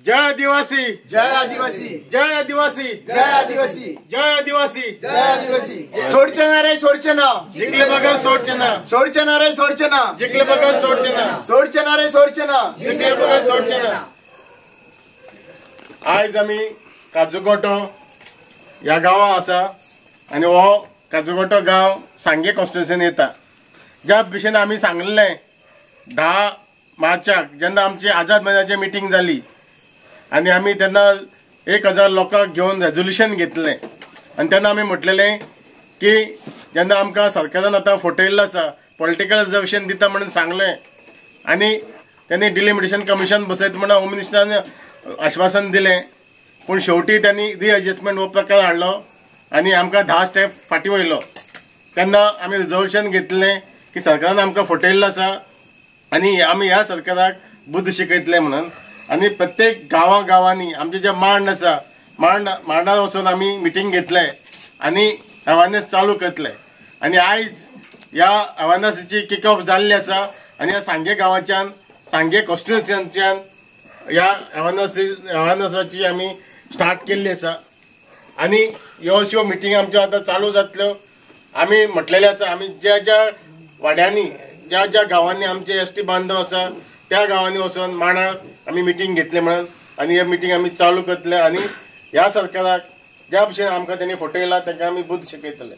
जय आदिवासी, जय आदिवासी, जय आदिवासी, जय आदिवासी, जय आदिवासी, जय आदिवासी। सोडचे ना रे, सोडचे ना, जिंकले बगर सोडचे ना, सोडचे ना रे, सोडचे ना, जिंकले बगर सोडचे ना, सोडचे ना रे, सोडचे ना, जिंकले बगर सोडचे ना। आयज आमी काजूगोटो ह्या गांवा आसा आनी हो काजूगोटो गांव सांगे कॉन्स्टिट्युएन्सीन येता। ज्या भशेन आमी सांगलें 10 मार्चाक जेन्ना आमची आझाद मैदानाची मिटींग जाली आनी आमी तेन्ना 1000 लोकांक घेवन रेजोल्युशन घेतलें आनी तेन्ना आमी म्हटलेलें की जेन्ना आमकां सरकारान आतां फटयल्लो आसा, पॉलिटिकल रिजर्वेशन दिता म्हणून सांगलें आनी तेणी डिलिमिटेशन कमिशन बसयत म्हणून होम मिनिस्टरान आश्वासन दिलें, पूण शेवटी त्यांनी रिएडजस्टमेंट हो प्रकार हाडलो आनी आमकां 10 स्टेप फाटीं वयलो। तेन्ना आमी रिजोल्युशन घेतलें की सरकारान आमकां फटयल्लो आसा आनी आमी ह्या सरकाराक बुद्द शिकयतले म्हणून। आनी प्रत्येक गांवा गांवांनी आमचे जे मांड आसा, मांडार वचून आमी मिटींग घेतले आनी अवेरनेस चालू करतले। आनी आयज ह्या अवेरनेसाची किक ऑफ जाल्ली आसा आनी ह्या सांगे गांवाच्यान, सांगे कॉन्स्टिट्युएन्सीच्यान ह्या अवेरनेसाची आमी स्टार्ट केल्ली आसा। आनी ह्यो अश्यो मिटींग आमच्यो आतां चालू जातल्यो। आमी म्हटलेलें आसा, आमी ज्या ज्या वाड्यांनी, ज्या ज्या गांवांनी आमचे एस टी बांधव आसा त्या गांवांनी वचून मांडार आमी मिटींग घेतले म्हणून आनी हे मिटींग आमी चालू करतले आनी ह्या सरकाराक ज्या भशेन आमकां तेणी फटयला तांकां आमी बुद्द शिकयतले।